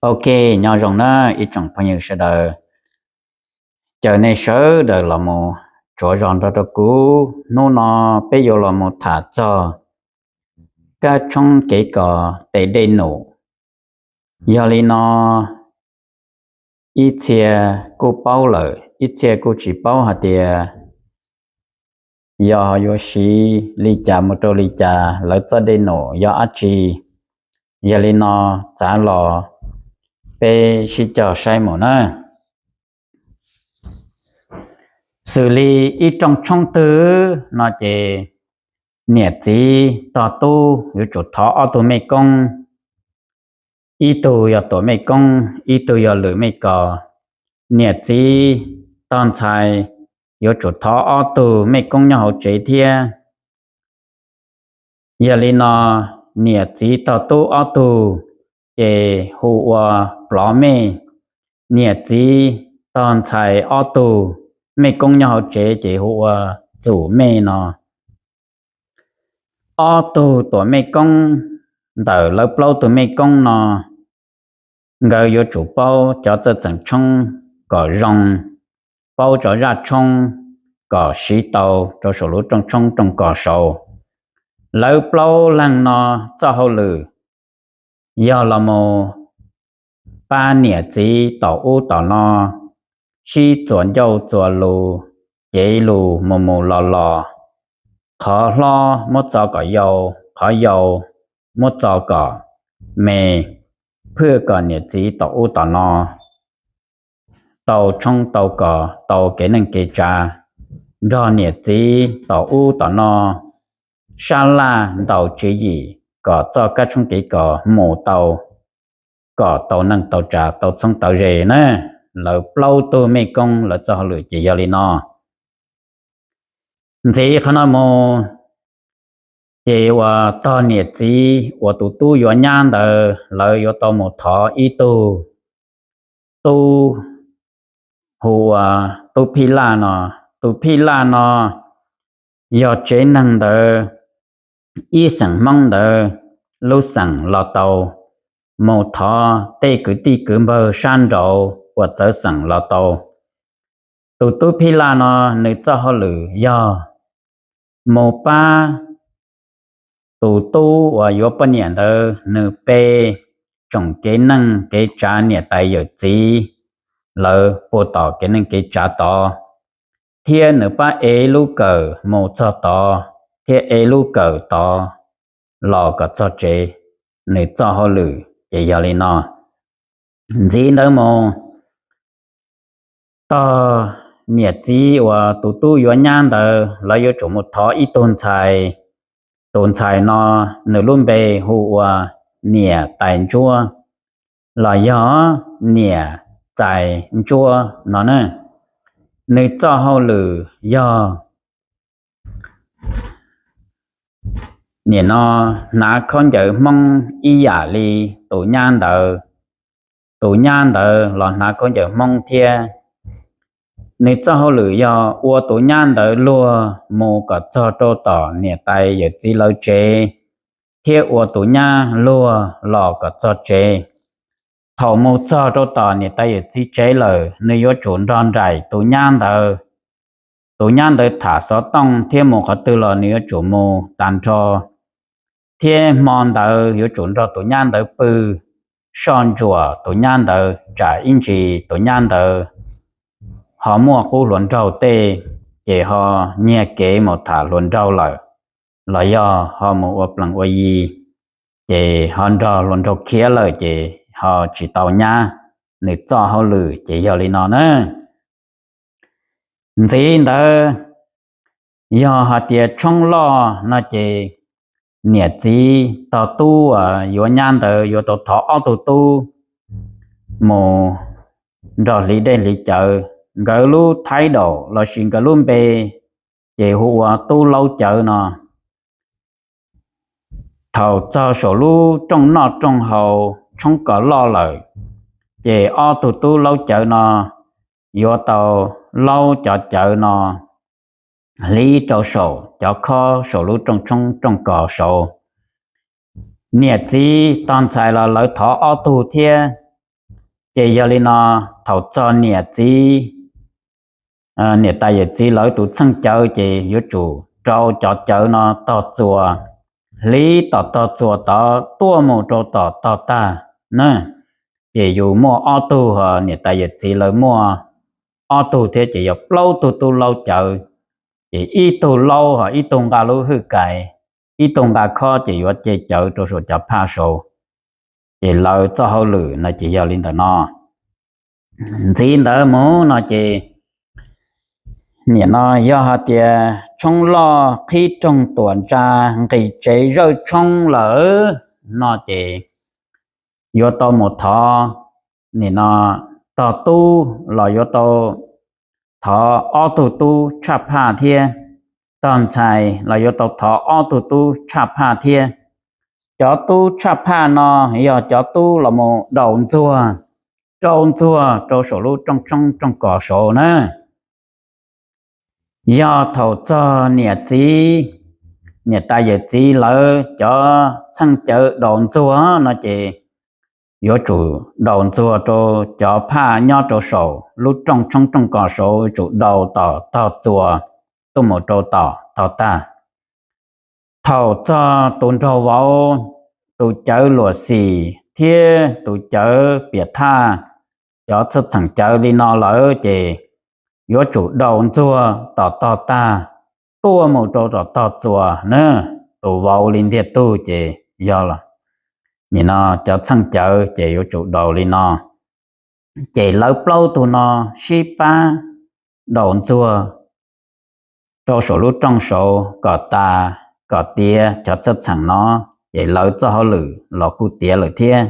Ok, nyob zoo na ib tsoom phooj ywg sawv daws. Caw nej sawv daws los mus tsuav zog nrog rau kuv. Hnub no peb yuav los mus tham txog kab tshoob kev kos tes dej num. Yog li no, ib txhia kuj paub lawm, ib txhia kuj tsis paub hais tias yog yuav siv li cas mus rau li cas, lawv txoj dej num yog dab tsi. Yog li no, txav los peb sib cog saib mus na. Xws li ib rooj tshoob twg no ces niam txiv tog tub yuav tsum thov ob tug mej koob, ib tug yog tuam mej koob, ib tug yog lwm mej kos. Niam txiv tog ntxhais yuav tsum thov ob tug mej koob nyob hauv tsev thiab. Yog li no, niam txiv tog tub ob tug ces hu ua plov mej. Niam txiv tog ntxhais ob tug mej koob nyob hauv tsev ces hu ua txum mej no. Ob tug tuam mej koob ntawm lawv plaub tug mej koob no, nkawd yuav tsum paub cov txawj txeem tshoob kom zoo, paub cov zaj tshoob kom siv tau rau saum lub rooj tshoob rooj kos saud. Lawv plaub leeg no txoj hauj lwm yog los mus pab niam txiv tom ub tom no, sib txuas ncauj txuas lus, cev lus mus mus los los, qhov hlob muab txo kom yau, qhov yau muab txo kom me, phwj kom niam txiv tom ub tom no tau tshoob tau kos, tau kev neej kev tsav, nrog niam txiv tom ub tom no sab laj ntaus tswv yim kom txoj kab tshoob kev kos mus tau, kom tau neej tau tsav tau txhoob tau ze na. Lawv plaub tug mej koob lawv txoj hauj lwm ces yog li no. Ntxiv qhov no mus, ces uas tog niam txiv uas tus tub yuav nyab ntawd lawv yuav tau mus thov ib tug tub hu ua tub phij laj no. Tus phij laj no yog tsev neeg ntawd ib xeem Hmoob ntawd lub xeem los tau, mus thov tej kwv tij kwv npawg sab nraud uas txawv xeem los tau. Tus tub phij laj no nws txoj hauj lwm yog mus pab tus tub uas yuav poj niam ntawd nws pe tsoom kev neej kev tsav niam tais yawm txiv lawv puag tom kev neej kev tsav tod, thiab nws pab ev lub kawm mus txog tod thiab ev lub kawm tod los kom txog tsev. Nws txoj hauj lwm ces yog li no. Ntxiv ntawd mus, tog niam txiv uas tus tub yuav nyab ntawd lawv yuav tsum mus thov ib tug ntxhais. Tus ntxhais no nws lub npe hu ua niam tais ntsuab los yog niam txais ntsuab no na. Nws txoj hauj lwm yog nim no hnav khaub ncaws Hmoob ib yam li tus nyab ntawd. Tus nyab ntawd los hnav khaub ncaws Hmoob thiab. Nws txoj hauj lwm yog ua tus nyab ntawd luag mus kom txog rau tom niam tais yawm txiv lawv tsev, thiab ua tus nyab luag los kom txog tsev. Thaum mus txog rau tom niam tais yawm txiv tsev lawm, nws yuav tsum nrog nraim tus nyab ntawd. Tus nyab ntawd tham xov tooj thiab mus qhov twg los nws yuav tsum mus tag nrho, thiab hmo ntawd yuav tsum nrog tus nyab ntawd pw, soj ntsuam tus nyab ntawd tsam ib ntsis tus nyab ntawd ho muaj qub hluas nraug tej, ces ho nyiag kev mus tham hluas nraug lawm, los yog ho mus ua plees ua yi, ces ho nrog hluas nraug khiav lawm ces ho tsis tau nyab. Nws txoj hauj lwm ces yog li no na. Ntxiv ntawd, yog hais tias tshoob loj no ces niam txiv tog tub uas yuav nyab ntawd yuav tau thov ob tug tub mus nrog hliv dej hliv cawv. Nkawd lub thaib daum lossis nkawd lub npe ces hu ua tub laub cawv no. Thaum txog saum lub rooj noj rooj haus tshoob kos loj lawm, ces ob tug tub laub cawv no yuav tau laub cov cawv no hliv rau saum cov khob saum lub rooj tshoob rooj kos saud. Niam txiv tog ntxhais los lawv thov ob tug thiab. Ces yog li no, thaum txog niam txiv, niam tais yawm txiv lawv tus txheej cawv ces yuav tsum rau cov cawv no tog txuas, hliv tom tog txuas tod tuaj mus rau tom tog tag na. Ces yus muaj ob tug, niam tais yawm txiv lawv muaj ob tug thiab ces yog plaub tug tub laub cawv. Ces ib tug laub ho ib tug nqa lub hwj kais, ib tug nqa khob ces yuav ce cawv rau saum cov phaj saud. Ces lawv txoj hauj lwm no ces yog li ntawm no. Ntxiv ntawd mus no ces nim no yog hais tias tshoob loj qhib roog tuam ntsa, nqis tsev zawj tshoob lawm no ces yuav tau mus thov, nim no tog tub los yuav tau thov ob tug tub tshaj phaj thiab, tog ntxhais los yuav tau thov ob tug tub tshaj phaj thiab. Cov tub tshaj phaj no yog cov tub los mus daus ntxuag rau ntxuag rau saum lub rooj tshoob rooj kos saud na. Yog thaum txog niam txiv, niam tais yawm txiv lawv cov txheej cawv daus ntxuag no ces yuav tsum daus ntxuag rau cov phaj nyob rau saum lub rooj tshoob rooj kos saud, yuav tsum daus tom tog txuas tuaj mus rau tom tog tag. Thaum txog tus nraug vauv, tus cawv luam xim thiab tus cawv piam thaj, cov txheej txheem cawv li no lawm ces yuav tsum daus ntxuag tom tog tag tuaj mus rau tom tog txuas na. Tus vauv li ntiag tug ces yog nim no cov txheej cawv ces yuav tsum daus li no. Ces lawv plaub tug no sib pab daus ntxuag rau saum lub rooj saud kom tas, kom tiav cov txheej txheem no, ces lawv txoj hauj lwm los kuj tiav lawm thiab.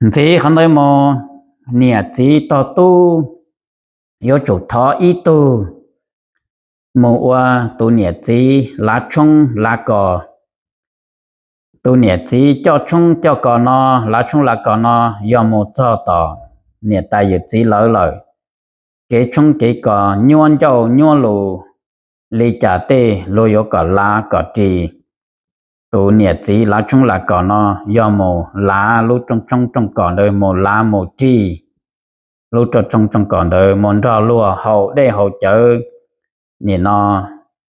Ntxiv qhov ntawd mus, niam txiv tog tub yuav tsum thov ib tug mus ua tus niam txiv lav tshoob lav kos. Tus niam txiv coj tshoob coj kos no, lav tshoob lav kos no yog mus txog tom niam tais yawm txiv lawv lawm, kev tshoob kev kos nyuab ncauj nyuab lus li cas tej luag yuav kom lav kom ris. Tus niam txiv lav tshoob lav kos no yog mus lav lub rooj tshoob rooj kos ntawd, mus lav mus ris lub rooj tshoob rooj kos ntawd, mus nrog luag haus dej haus cawv, nim no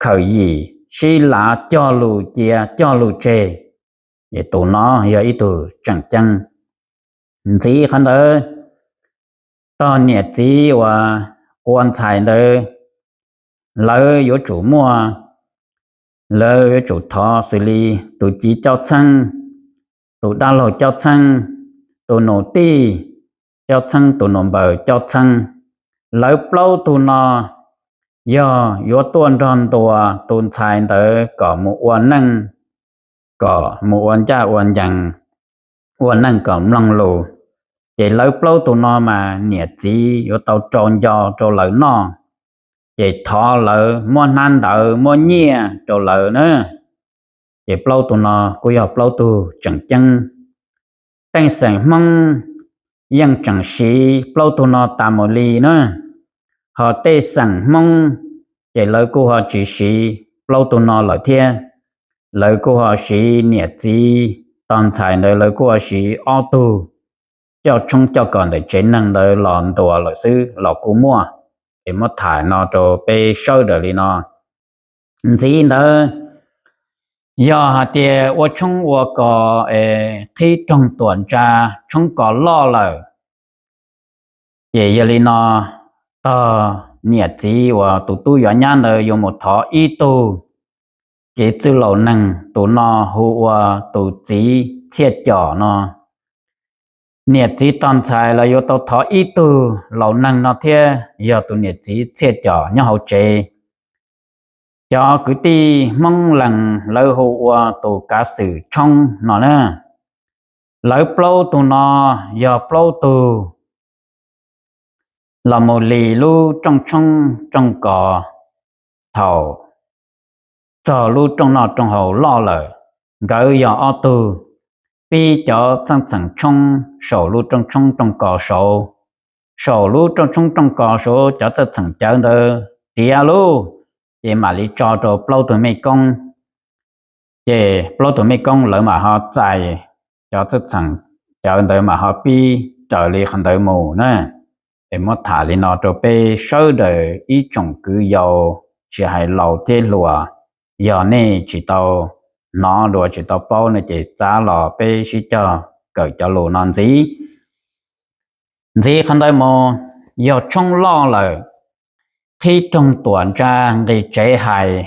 khaws yim sib lav cog lus cia cog lus tseg, es tus no yog ib tug tseem ceeb. Ntxiv qhov ntawd, tog niam txiv uas ua ntxhais ntawd, lawv yuav tsum muaj, lawv yuav tsum thov xws li tus txiv coj txheeb, tus dab laug coj txheeb, tus nus tij coj txheeb, tus nus npaws coj txheeb. Lawv plaub tug no yog yuav tuaj nrog ntuas tus ntxhais ntawd kom mus ua neej, kom mus ua ncaj ua ncees, ua neej kom mloog lus. Ces lawv plaub tug no mas niam txiv yuav tau rau nco rau lawv noj. Ces thov lawv muab hnab ntawv muab nyiaj rau lawv na. Ces plaub tug no kuj yog plaub tug tseem ceeb. Tej xeem Hmoob yeej tseem siv plaub tug no tas mus li na. Ho tej xeem Hmoob ces lawv kuj ho tsis siv plaub tug no lawm thiab. Lawv kuj ho siv niam txiv tog ntxhais ntawd, lawv kuj ho siv ob tug coj tshoob coj kos ntawm tsev neeg ntawd los ntuas lawm xwb los kuj muaj. Es muab tham no rau peb sawv daws li no. Ntxiv ntawd, yog hais tias ua tshoob ua kos es qhib roog tuam ntsa, tshoob kos loj lawm, ces yog li no, tog niam txiv uas tus tub yuav nyab ntawd yuav mus thov ib tug kev txwj laus neeg, tus no hu ua tus txiv Txhiaj Cos no. Niam txiv tog ntxhais los yuav tau thov ib tug laus neeg no thiab, yog tus niam txiv Txhiaj Cos nyob hauv tsev. Cov kwv tij Hmoob Lees lawv hu ua tus kav xwm tshoob no na. Lawv plaub tug no yog plaub tug los mus lis lub rooj tshoob rooj kos thaum txog lub rooj noj rooj haus loj lawm. Nkawd yog ob tug pib cov txheej txheem tshoob saum lub rooj tshoob rooj kos saud. Saum lub rooj tshoob rooj kos saud cov txheej txheem cawv ntawd tiav lub, ces mam li tso rau plaub tug mej koob. Ces plaub tug mej koob lawv mam ho txais cov txheej txheem cawv ntawd mam ho pib raws li qhov ntawd mus na. Es muab tham li no rau peb sawv daws ib tsoom kwv yau, tsis hais laus thiab hluas, yog nej tsis tau hnov dua tsis tau paub no ces txav los peb sib cog kawm cov lus no ntxiv. Ntxiv qhov ntawd mus, yog tshoob loj lawm, qhib roog tuam ntsa nqis tsev hais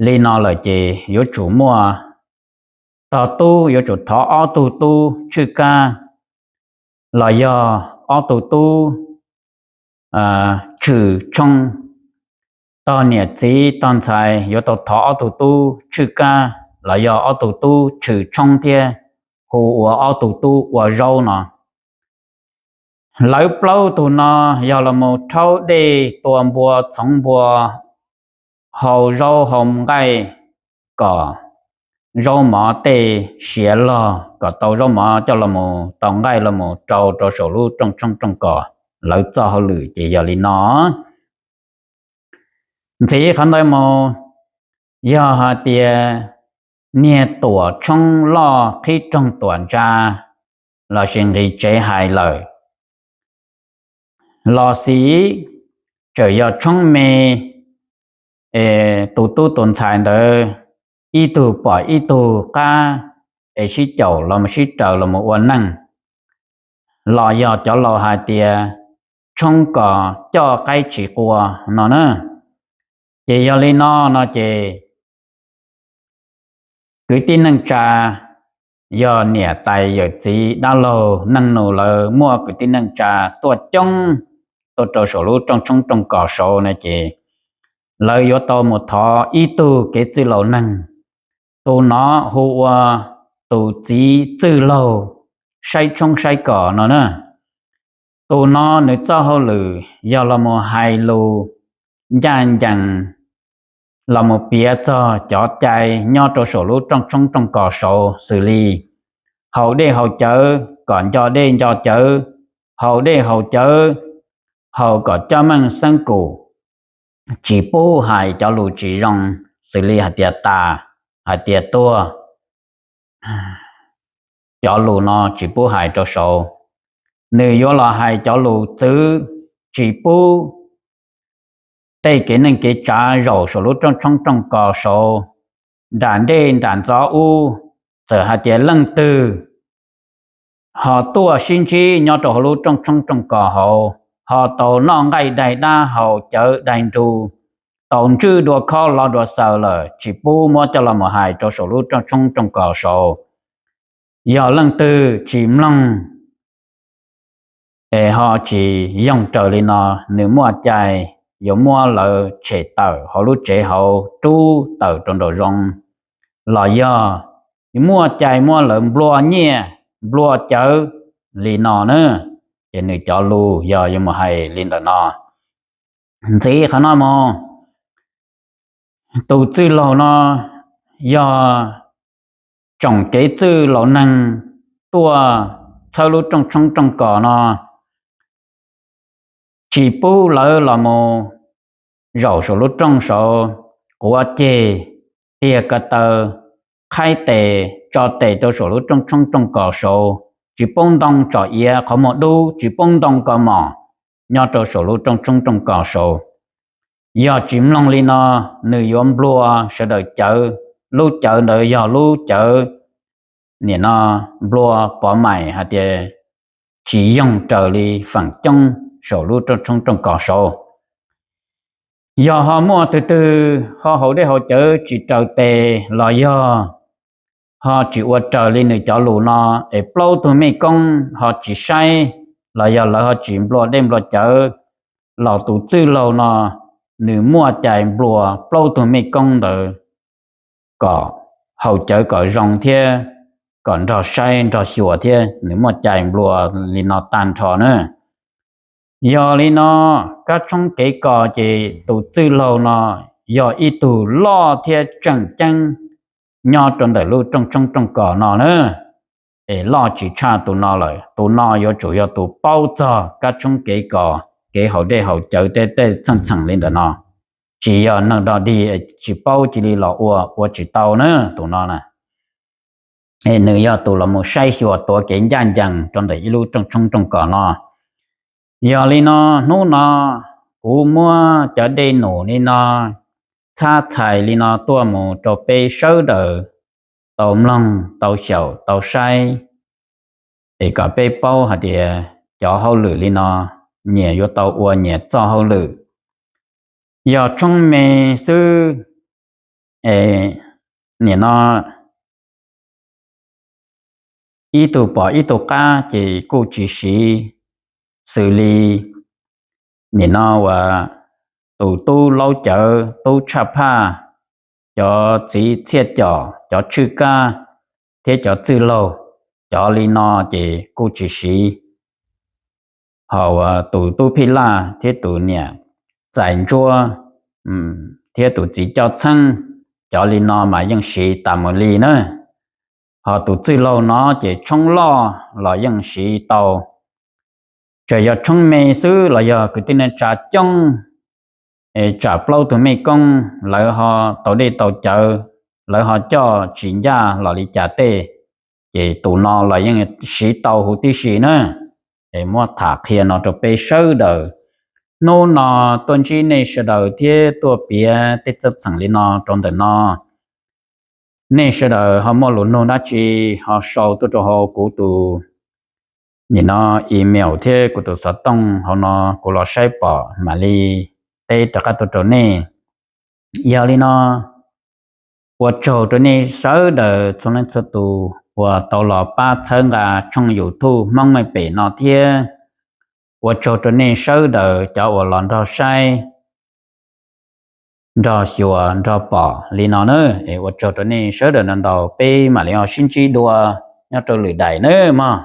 li no lawm ces yuav tsum muaj tog tub, yuav tsum thov ob tug tub tshwj kab, los yog ob tug tub tshwm tshoob. Tog niam txiv tog ntxhais yuav tau thov ob tug tub tshwj kab los yog ob tug tub tshwm tshoob thiab hu ua ob tug tub ua zaub no. Lawv plaub tug no yog los mus rhaub dej, tua npua txhoov npua, hau zaub hau nqaij, kom zaub mov tej siav log kom tau zaub mov coj los mus tau nqaij los mus rau rau saum lub rooj tshoob rooj kos. Lawv txoj hauj lwm ces yog li no. Ntxiv qhov ntawd mus, yog hais tias niag tuam tshoob loj qhib roog tuam ntsa lossis nqis tsev hais lawm, lossis tseem yog tshoob me, es tus tub tus ntxhais ntawd ib tug pom ib tug qab, es sib caum los mus sib raws los mus ua neej, los yog cov laus hais tias tshoob kos coj qaib tsis qua no na. Ces yog li no no ces kwv tij neej tsa, yog niam tais yawm txiv dab laug neej nus lawv muaj kwv tij neej tsa tuaj coob tuaj rau saum lub rooj tshoob rooj kos saud no ces lawv yuav tau mus thov ib tug kev txwj laus neeg. Tus no hu ua tus txiv txwj laug saib tshoob saib kos no na. Tus no nws txoj hauj lwm yog los mus hais lus ncaj ncees, los mus piav txog cov cai nyob rau saum lub rooj tshoob rooj kos saud, xws li haus dej haus cawv kom nco dej nco cawv, haus dej haus cawv, haus kom coj meej xeeb kum, tsis pub hais cov lus tsis zoo, xws li hais tias tas, hais tias tuag, cov lus no tsis pub hais rau saud. Nws yuav los hais cov lus txwv, tsis pub tej kev neej kev tsav zaum saum lub rooj tshoob rooj kos saud, nram dej nram ntxov ub. Txawm hais tias leej twg ho tuaj sib ntsib nyob rau hauv lub rooj tshoob rooj kos hauv, ho tau noj nqaij daig dab haus cawv daig nrug, tau ntswj dua khob los dua xaws lawm, tsis pub muab coj los mus hais rau saum lub rooj tshoob rooj kos saud. Yog leej twg tsis mloog es ho tsis yoog raws li no, nws muaj cai yuav muab lawv tshem tawm hauv lub tsev hauv, rub tawm rau nraum zoov, los yog muaj cai muab lawv nplua nyiaj nplua cawv li no na. Ces nws cov lus yog yuav mus hais li ntawm no. Ntxiv qhov no mus, tus txwj laug no yog tsoom kev txwj laus neeg tuaj txhawb lub rooj tshoob rooj kos no, tsis pub lawv los mus zaum saum lub rooj saud, quav ceg, tiag ko taw, qhaib tes tso tes rau saum lub rooj tshoob rooj kos saud, tsis pub ntoo tsom iav qhov muag dub, tsis pub ntoo kaus mom nyob rau saum lub rooj tshoob rooj kos saud. Yog tsis mloog li no, nws yuav nplua sawv daws cawv, lub cawv ntawd yog lub cawv nim no nplua pov mais hais tias tsis yoog raws li feem coob saum lub rooj tshoob rooj kos saud. Yog ho muaj tug twg ho haus dej haus cawv tsis raws tes los yog ho tsis ua raws li nws cov lus no, es plaub tug mej koob ho tsis saib los yog lawv ho tsis nplua dej nplua cawv, los tus txwj laug no nws muaj cai nplua plaub tug mej koob ntawd kom haus cawv kom zoo thiab kom nrog saib nrog xyuas thiab, nws muaj cai nplua li no tag nrho na. Yog li no, kab tshoob kev kos ces tus txwj laug no yog ib tug loj thiab tseem ceeb nyob rau ntawm lub rooj tshoob rooj kos no na. Es loj tsis tshaj tus no lawm, tus no yuav tsum yog tus paub txog kab tshoob kev kos, kev haus dej haus cawv tej tej txheej txheem li ntawm no. Tsis yog neeg dog dig tsis paub cia li los ua, ua tsis tau na tus no na. nws yog tus los mus saib xyuas tuav kev ncaj ncees rau ntawm ib lub rooj tshoob rooj kos no. Yog li no, hnub no kuv muab cov dej num li no txhab txhais li no tuaj mus rau peb sawv daws tau mloog, tau xyaum, tau saib, es kom peb paub hais tias cov hauj lwm li no nyias yuav tau ua nyias txoj hauj lwm. Yog tshoob me xwb, nim no ib tug pom ib tug qab ces kuj tsis siv, xws li nim no uas tus tub laub cawv, tub tshaj phaj, cov txiv txhiaj com, cov tshwj kab thiab cov txwj laug, cov li no ces kuj tsis siv. Ho uas tus tub phij laj thiab tus niam txais ntsuab thiab tus txiv coj txheeb, cov li no mas yeej siv tas mus li na. Ho tus txwj laug no ces tshoob loj los yeej siv tau. Txawm yog tshoob me xwb los yog kwv tij neej tsa coob, tsam plaub tug mej koob lawv ho tau dej tau cawv, lawv ho coj tsis ncaj los li cas tej, ces tus no los yeej siv tau huv tib si na. Es muab tham qhia no rau peb sawv daws. Hnub no tuaj ntsib nej sawv daws thiab tuaj piav tej txheej txheem li no rau ntawm no. Nej sawv daws ho muaj lus nug dab tsi ho sau tuaj rau hauv kuv tus, nim no, email thiab kuv tus xov tooj hauv no, kuv los saib pom mam li teb rov qab tuaj rau nej. Yog li no, ua tsaug rau nej sawv daws txhua leej txhua tus uas tau los pab txhawb nqa tshooj YouTube Hmoob Mej Pem no thiab. Ua tsaug rau nej sawv daws cov uas los nrog saib, nrog xyuas, nrog pom li no na. Es ua tsaug rau nej sawv daws ntau ntau, peb mam li ho sib ntsib dua nyob rau lwm daim na mog.